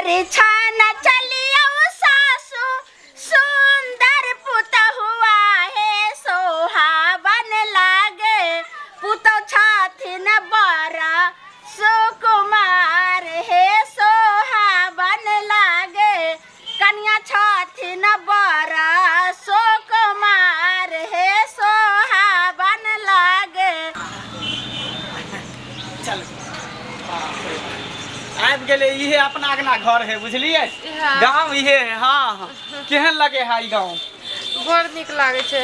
परिछन चलियौ सासु सुंदर पुतहुआ हे सोहावन लागे पुतहु छथिन बड़ा सुकुमार हे सोहावन लागे कनिया छथिन बड़ा सुकुमार हे सोहावन लागे। चल आबि गेलै इहे अपना अगना घर है बुझलियै हाँ। गाँव इहे है हाँ हाँ केहन लगे है ई गाँव बड़ नीक लागै छै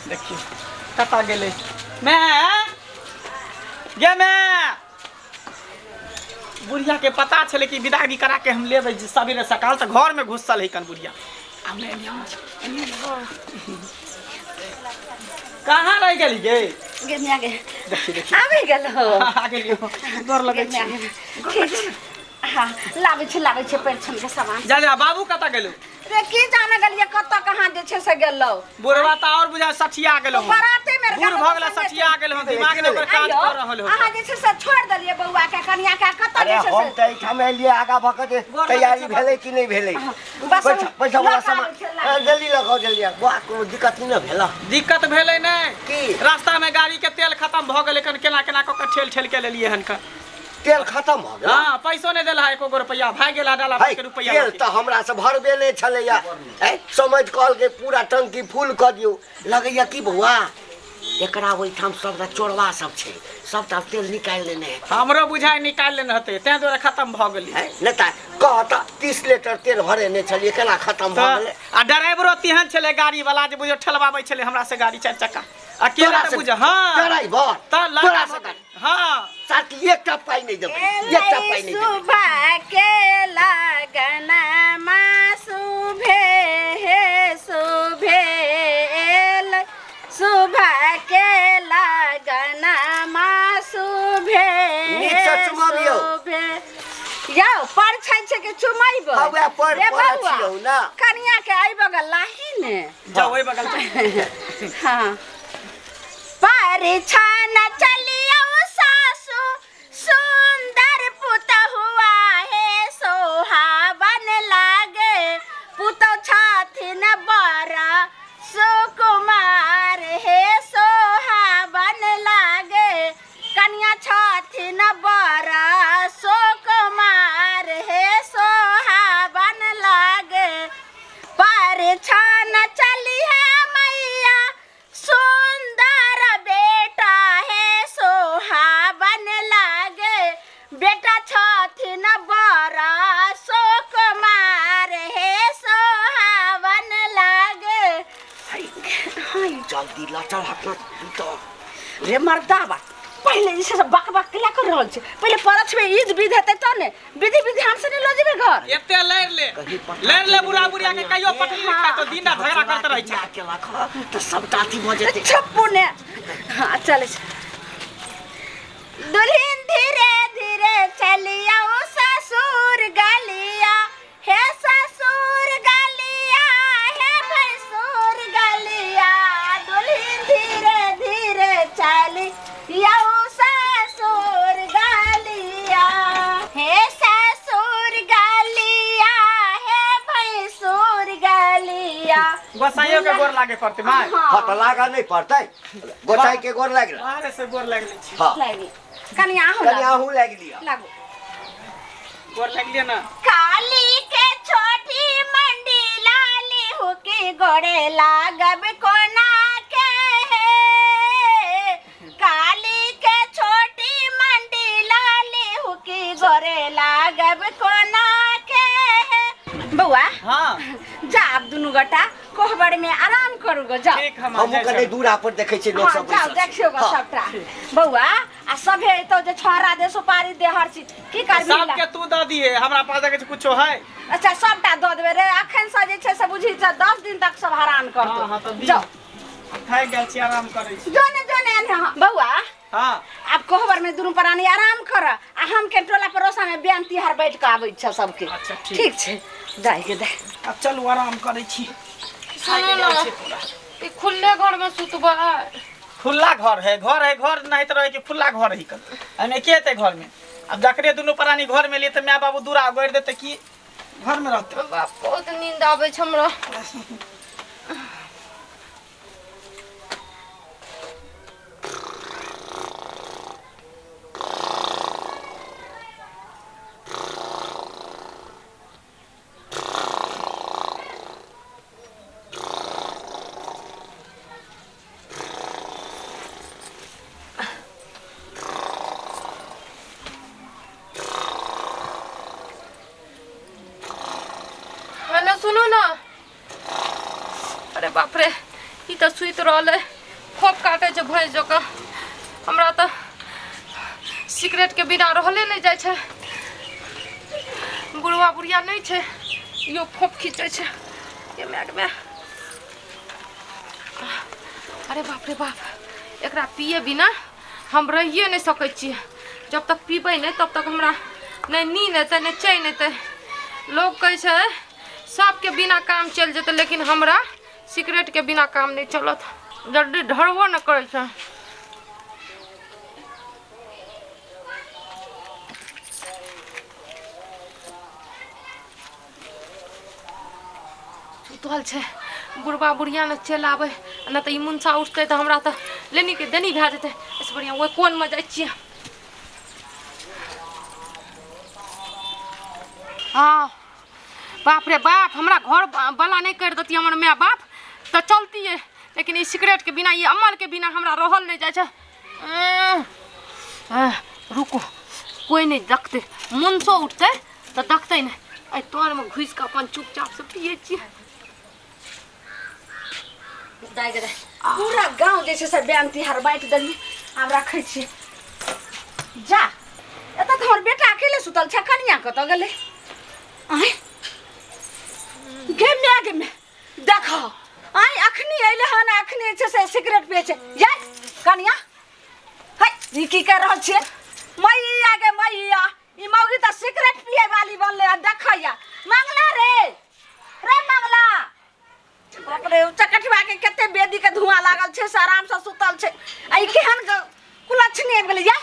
देखियौ कतऽ गेलै मैं गे मैं बुढ़िया के पता छलै कि विदागी करा के हम लेबै जे सबेरे सकाल तऽ घर में घुसल है कन बुढ़िया आ मैं एनिया कहाँ रह गेली गे गे मिया गे देखी देखी आबि गेलो आ गेलियो डर लगै गे मिया छै गे ठीक छै हाँ लाबै छै लाबै छै परिछन के सामान जा जा बाबू कतऽ गेलो रे की जाने गेलियै कतऽ कहाँ जे छै से गेलौ बुढ़वा तऽ आओर बुझा सठिया गेलो हन। बराते में बूढ़ भऽ गेला सठिया गेल हन दिमाग नहि ओकर काज कऽ रहल हो अहाँ जे छै से छोड़ि देलियै बौआ के कनिया के कतऽ अरे जे छै हम से तऽ एहिठाम एलियै आगा भऽ कऽ जे गोर लगै तैयारी छै भेलै कि नहि भेलै बस पैसा पैसा वाला लऽ कऽ सामान आबै छै, लऽ। जल्दी लगाओ जल्दी आउ। बौआ कोनो दिक्कत नहि ने भेल दिक्कत भेलै नहि की? रास्ता में गाड़ी के तेल खत्म भऽ गेलै कन केना केना कऽ के ठेल ठेल के लेलियै हन कन तेल खत्म भऽ गेल हाँ पैसो नहि देला एको गो रुपया भागि गेला डाला है, के रुपया तेल लऽ के। तऽ हमरा से भरबे नहि छलैया है समझ कहलकै पूरा टंकी फुल कऽ दियौ लगैया की बौआ एकरा ओहिठाम सबटा चोरवा सब छै सबटा तेल निकालि लेने हेतै हमरो बुझाइ निकालि लेने हेतै ताहि दुआरे खत्म भऽ गेलै है नहि तऽ कह तऽ 30 लीटर तेल भरेने छलियै केना खत्म भऽ तऽ गेलै आ ड्राइवरो तेहन छलै गाड़ी वाला जे बुझियौ ठेलबाबै छलै हमरा से गाड़ी चारि चक्का अकेला तोरा तऽ से बुझ हाँ ड्राइवर तऽ तोरा लड़का से गाड़ी हाँ साथ एकटा पाइ नहि देबै एकटा पाइ नहि देबै सुबह के लगन सुभे हे सुभे सुबह के लगन सुभे नीकसँ चुमबियौ। सुभे यौ पर छै छै के चुमैबै हँ, वएह पर- रे पर बौआ, छियौ ने। कनिया के एहि बगल लाही ने जाओ ओहि बगल चल। हाँ परिछन चलियौ सासु सुंदर पुतहुआ हे सोहावन लागे पुतहु छथिन बड़ा सुकुमार हे सोहावन लागे कनिया छथिन बड़ा सुकुमार हे सोहावन लागे परिछन चली है मैया सुंदर बेटा है सोहावन लागे बेटा छथिन बड़ा सुकुमार हे सोहावन लागे जल्दी लऽ चल हट तो रे मर्दाबा पहिले जे छै से बक बक केला कर रहल छै पहिले परछबै ईद विध हेतै तब ने विधि विधान से नहि लऽ जेबै घर एते लड़ि ले कहीं पता लड़ि ले बुढ़ा बुढ़िया के कहियो पटरी नहि खाय तो दिन रात झगड़ा करते रहै छै केलक हँ, तऽ सबटा अथी भऽ जेतै छप्पू ने हाँ चलै छै दुल्हन धीरे धीरे चलिया ओ ससुर गलिया हे ससुर गलिया हे भैंसुर गलिया दुल्हन धीरे धीरे चलिया ओ ससुर गलिया हे ससुर गलिया हे भैंसुर गलिया गोसाइयो के गोर लागे पड़तै माय हँ तऽ लागऽ नहि पड़तै गोसाई के गोर लागि गेल बाहरे से गोर लागि लै छी हँ लागि कनि अहूँ कनि लागू अहूँ लागि लिअ लागू गोर लागि लिअ ने काली के छोटी मंडी लाली हुकी गोड़े लागब कोना के हे काली के छोटी मंडी लाली हुकी गोड़े लागब कोना के हे बौआ हाँ जा आब दुनू गोटा कोहबर में आराम करू गो जाओ ठीक हम हमहूँ कनि दूरा पर देखै छियै लोक हाँ, सब जाओ बैसल छै। देखियौ गो हँ। सबटा बौआ आ सभे एतौ जे छोहरा दे सुपारी दे हर चीज की करबी सबके तू दऽ दिहे हमरा पास देखै छी कुछो है अच्छा सबटा दऽ देबै रे अखन से जे छै से बुझी छै 10 दिन तक सब हरान हाँ हाँ करतौ तऽ जाओ थाकि गेल छी आराम करै छी जो ने जो ने एने हाँ। बौआ हाँ आब कोहबर में दुनू प्राणी आराम कर आ हम के टोला पड़ोसा में बियान तिहार बैठ के आबै छै सबके अच्छा, ठीक। ठीक छै जाय के दे आब चलू आराम करै छी सुनू ने ई खुले घर में सुतबै खुला घर है घर है घर नहीं तो रहे कि खुला घर ही कर एने के हेतै घर में आब जकरे दुनू प्राणी घर में लिए तऽ माय बाबू दूरा गोरि देतै की घर में रहतै। बाप, बहुत नींद आबै छै हमरा। हेलो, सुनू ना। अरे बाप रे, ई तऽ सुति रहलै, खोप काटै छै भैंस जकाँ। हमरा तऽ सिगरेटके बिना रहले नहि जाइ छै। बुढ़वा बुढ़िया नहि छै, इहो फोप खींचै छै। ये my गे my. अरे बाप रे बाप, एकरा पिए बिना हम रहिए नहि सकै छियै। जब तक पीबै नहि तब तक हमरा नहि नींद एतै, नहि चैन एतै। लोग कहै छै सबके बिना काम चलि जेतै, लेकिन हमरा सिगरेटके बिना काम नहि चलत। जल्दी धरबो नहि करै छै। सुतल छै बुढ़बा बुढ़िया, ने चलि आबै, नहि तऽ ई मुनसा उठतै तऽ हमरा तऽ लेनीके देनी भए जेतै। एहिसँ बढ़िआँ ओहि कोनमे जाइ छियै। हँ, बाप रे बाप, हमरा घर वाला नहि करि देतियै हमर माय बाप तऽ चलतियै, लेकिन ई सिगरेटके बिना, ई अमलके बिना हमरा रहल नहि जाइ छै। रुकू, कोइ नहि देखतै। मुनसो उठतै तऽ देखतै नहि। एहि तरमे घुसि कऽ अपन चुपचापसँ पियै छियै। दाइ गे दाइ, पूरा गाँव जे छै से बैन तिहार बाँटि देलियै, आब रखै छियै। जा, एतऽ तऽ हमर बेटा अकेले सुतल छै, कनिया कतऽ गेलै? आँय गे माय, गे माय, देख, आँय, अखनी अयलै हन, अखनी जे छै से सिगरेट पियै छै। ये कनिया, है, ई की कर रहल छियै? मैया गे मैया, ई मौगी तऽ सिगरेट पियै वाली बनलै हन। देखैया मंगला रे, रे मंगला, बाप रे, चकठवा के कते बेदी के धुआं लागल छै से आराम से सुतल छै। आ ई केहन कुलक्षणी आबि गेलै? या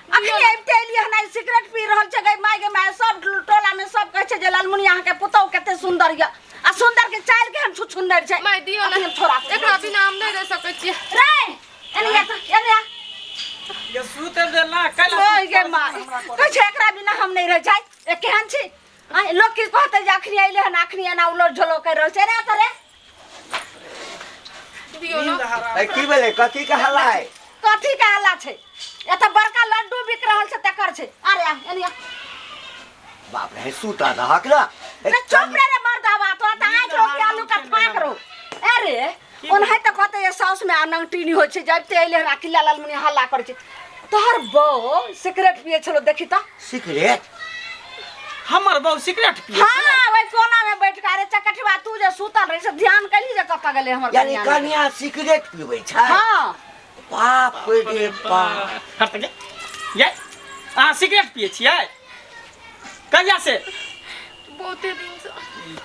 अखनी आबिते एलियै हन, आइ सिगरेट पी रहल छै। गै माय, गे माय, सब टोला में सब कहै छै जे लालमुनिया अहाँके पुतहु कते सुंदर यऽ, आ सुंदर के चालि केहन छुछुन्नर छै। माय, दियौ ने। अखनी हम छोड़ा एकरा बिना हम नहि रहि सकै छियै। रे, एने आ तऽ, एने आ। ये सुते देला कैला? ओय गे माय, कहै छै एकरा बिना हम नहि रहि जाइ। ए केहन छी? आँय, लोक की कहतै जे अखनी अइलै हन, अखनी एना उलट झोलो करि रहल छै। रे तऽ रे। दियौ ने। ए, की भेलै? कथी के हल्ला है? कथी के हल्ला छै? एतऽ बड़का लड्डू बिक रहल छै तकर छै। अरे आ, एने आ। बाप रे, सुता रहक ना। ए, रे चुप रे, रे मर्दावा, तोरा तऽ आँखि रोकी आलू का फाँक रो। अरे ओनाहि तऽ कहतै जे साउस में नंगटीनी होइ छै। जाबिते अइलै हन अकिला लालमुनि हल्ला करै छै। तोहर बहू सिगरेट पियै छलो, देखी तऽ। सिगरेट? हमर बहू सिगरेट पियै? हाँ, ओहि कोना में बैठ के। अरे चकठवा, तू जे सुतल रही से ध्यान कैली जे कतऽ गेलै हमर यानी कनिया? कनिया सिगरेट पीबै छै? हाँ। बाप रे बाप। हट गे। ये अहाँ सिगरेट पियै छियै कहिया से? बहुते दिनसँ।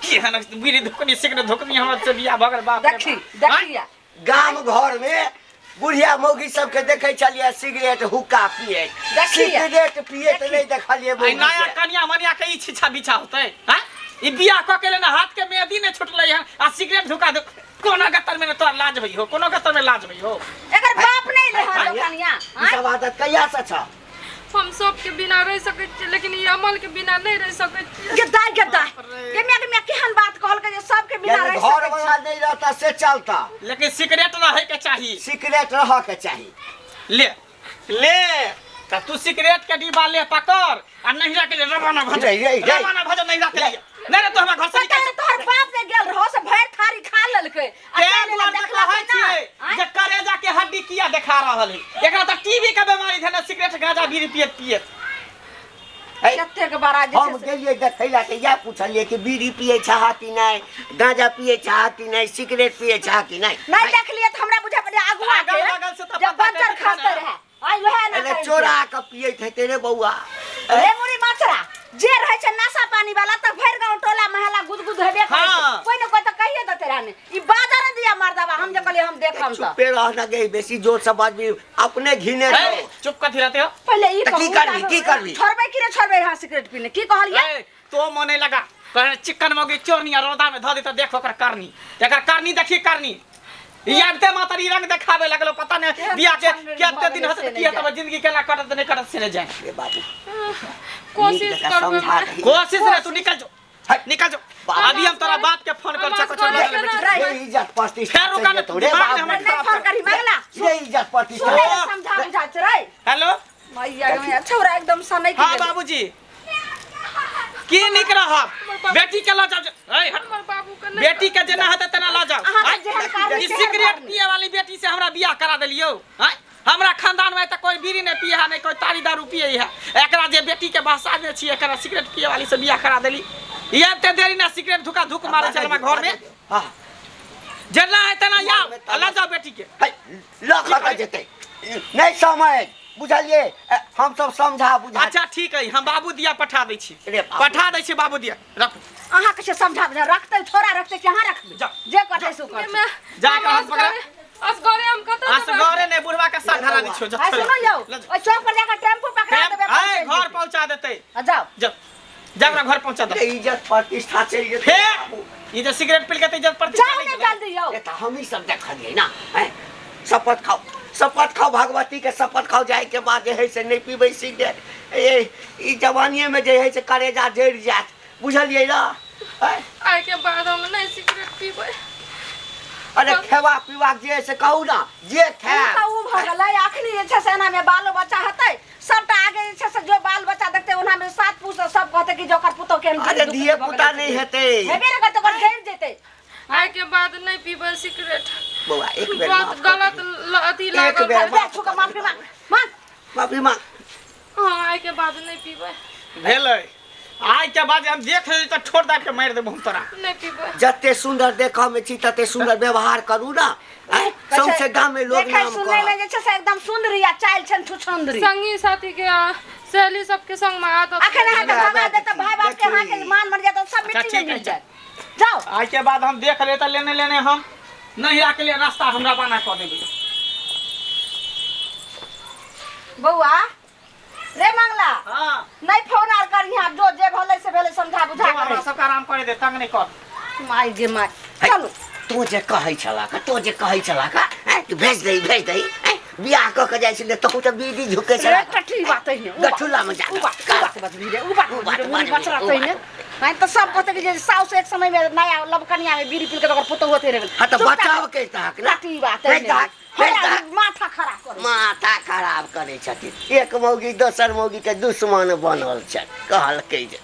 की हन बीड़ी धुकनी, सिगरेट धुकनी, हमर से बियाह भऽ गेल, बाप रे देखी बाप। देखिया। गाम घर में बुढ़िया मौगी सबके देखै छलियै सिगरेट हुक्का पिए। देखिए। सिगरेट पिए तऽ नहि देखलियै आइ मौगी नया के। कनिया मनिया के ई छिछा बिछा होतै? हैं, ई बियाह कऽ के लेने हाथ के मेहदी नहि छुटलै हन आ सिगरेट धुका दे। कोनो गत्तर में ने तोरा लाज होइ हो, कोनो गत्तर में लाज होइ हो? एकर बाप नहि ले हन कनिया। ई सब आदत कहिया से छ? हम सबके बिना रहि सकै छियै, लेकिन ई अमलके बिना नहि रहि सकै छियै। गे दाइ, गे दाइ, गे माय, गे माय, केहन बात कहलकै जे सबके बिना यानी रहि घर सकै वाला नहि रहता से चलता, लेकिन सिगरेट रहै के चाही। सिगरेट रह के चाही। ले ले तऽ तू सिगरेट के डिब्बा ले, पकड़ आ नहिरा के लिए रवाना भऽ जा। रे, रे, रे। रवाना भऽ जा नहिरा के लिए। नहि रे, तू हमरा घर से पता निकल। है तोहर बाप जे गेल रहो से भरि थारी खा लेलकै आ तें चलि एलै, दुआरे देखलकै कहै ना। छियै आँय? जे करेजा के हड्डी किया देखा रहल है। एकरा तऽ टीबी के बीमारी छै ने, सिगरेट गांजा बीड़ी पियत पियत। है, कतेक बड़ा जे हम छै से- गेलियै देखै लए तऽ इएह पुछलियै कि बीड़ी पियै छह कि नहि, गांजा पियै छह कि नहि, सिगरेट पियै छह कि नहि। नहि देखलियै तऽ हमरा बुझा पड़ै अगुआ के अगल बगल से तऽ जे पता बज्जर करि खसते ने। रहै, आइ वएह ना अरे करै छै। चोरा के पियैत हेतै रे बौआ। रे मुड़ी मछरा, जे रहै छै नशा पानी वाला तऽ भरि गाँव टोला महला गुदगुद हेबे करै छै। हाँ। कोइ ने कोइ तऽ कहिए देतै रहने। ई बाजार दिया मर्दाबा, हम जे कहलियै हम देखम तऽ चुपे रह ना गे, बेसी जोर से बाजबी अपने घिने हे, चुप कथी रहते हो पहिले ई तऽ की कहू, करबी, की करबी? छोड़बै कि नहि छोड़बै यहाँ सिगरेट पीने की कहलियै ए, तो मने लगा कहने चिकन मौगी चोरनी आ रौदा में धऽ दे तऽ देख ओकर करनी एकर करनी देखी करनी ई आबिते मातर ई रंग देखाबे लगलो पता नहीं केहन बियाह के छानबीन कते भऽ दिन गेलै होते से नहि किया तब जिंदगी केना कटत नहीं कटत से नहीं जाए रे बाबू कोशिश नीक जकाँ करबै समझा दही। कोशिश रे तू निकल जो हट। निकल जो बाप। अभी हम तोरा बाप के फोन कर हम छको असगरे छोड़ केना बेटी रे इज्जत प्रतिष्ठा फेर रुका चलि ने, जेतौ रे दिमाग बाबू। ने हमर नहीं फोन करी मंगला रे इज्जत प्रतिष्ठा सुनै ले समझा बुझा छै रे हेलो मैया गे मैया छौरा एकदम सनै के हाँ गेलै। बाबूजी की निक रहब बेटी के लऽ जाओ ए, हट। हमर बाबू के नहि बेटी के जेना हेतै तेना लऽ जाओ अहाँके आँय? जेहन कारनी ई तेहन सिगरेट कारनी। पिए वाली बेटी से हमरा बियाह करा देलियौ आँय? हमरा खानदान में तऽ कोई बीड़ी नहीं पिए है नहीं कोई तारी दारू पिए है एकरा जे बेटी के बहसा दे छी एकरा सिगरेट पिए वाली से बियाह करा देली ये एते देरी ना सिगरेट धुका धुक मारे छल हमरा घर में हाँ जेना है तेना जाओ लऽ जाओ बेटी के है, लऽ कऽ जेतै नहि समझ बुझलियै हम सब समझा बुझा अच्छा ठीक है हम बाबू दिया पठा दै छी रे बाप। पठा दै छी बाबू दिया रखू अहाँ के से समझा बुझा रखते छोरा रखते कि अहाँ रखबै जाओ। जे करतै सो करतै मे जा के हाथ पकड़ा। असगरे हम कतऽ जेबै? असगरे नहि बुढ़वा के साथ धरा दै छियौ जा आ सुनो यौ लऽ जाओ। ओइ चौक पर जाकर टेम्पू पकड़ा देबै आय घर पहुंचा देतै आ जाओ जा जा ओकरा घर पहुंचा दे रे इज्जत प्रतिष्ठा चलि जेतै फेर ई जे सिगरेट पी के इज्जत प्रतिष्ठा जाओ नहि ने गेलै। जल्दी यौ ए तऽ हमही सब देखलियै ना हैं शपथ खाओ शपथ खाओ भगवती के शपथ खाओ जाय के बाद जे है से नहि पीबै सिगरेट ए ई जवानिए में जे है से करेजा जरि जायत बुझलियै ना हैं? आइ के बाद हम नहि सिगरेट पीबै अरे खेबा पीबाक जे है से कहू ना जे उ खायब तऽ उ भऽ गेलै अखनी जे छै से एना मे बालो बच्चा हेतै सबटा आगे जे छै से जो बाल बच्चा देखतै ओना मे सात पूत सब कहतै कि जे ओकर पुतोह केहन अरे दुख धिये भऽ पुता गेलै। नहि हेतै हेबे ने करतै ओकर जरि जेतै आइ के बाद नहि पीबै सिगरेट बौआ एक बेर बहुत माफ कऽ गलत दियौ। अथी एक लागल बेर बे छुका माफी मांग मांग माफी मांग हाँ आइ के बाद नहि पीबै भेलै आइ के बाद हम देख लेली तऽ ठोर दाबि के मारि देबो हम तोरा नहि पीबै जते सुंदर देखऽ में छी तते सुंदर व्यवहार करू ना आँय? सौंसे गाम में लोग देखै नाम सुनै मे करत जे छै से एकदम सुन्दरी आ चालि छनि छुछुन्दरी संगी साथी के आ सहेली सबके संग में आदत अखन अहाँके वएह, भगा देत तऽ भाय बाप के देखी। अहाँके मान मर जायत सब अच्छा, मिट्टी में ठीक मिल है। जायत जाओ आइ के बाद हम देख ले तऽ लेने लेने हम नहिरा के लिए रास्ता हमरा बना कऽ देबै बौआ रे मंगला हाँ नहीं फोन आर करी जो जे भले से भेले समझा बुझा हमरा कर सबके आराम करे दे तंग नहीं कर माय गे माय है, चलू तू जे कहै छला का तू जे कहै छला का हैं, तू भेज दही भेज दही हैं, बियाह कऽ के जाइ छलै तहू तऽ बीड़ी झुकै छला रे टटी बात है गठुला में जा उ बात उ बात बजबी रे उ बात उ बात बजबी रे मुड़ी बजबी, बचरा उ तै ने नहीं तो सब कहते कि जे साउस एक समय में नया लबकनिया में बीड़ी पी के ओकर पुतोह होते रहे हाँ तऽ बचाव के तहक ना टटी बात है भेज दहक, भेज दहक। माथा खराब कर माथा खराब करै छथिन एक मौगी दोसर मौगी के दुश्मन बनल छै कहलकै जे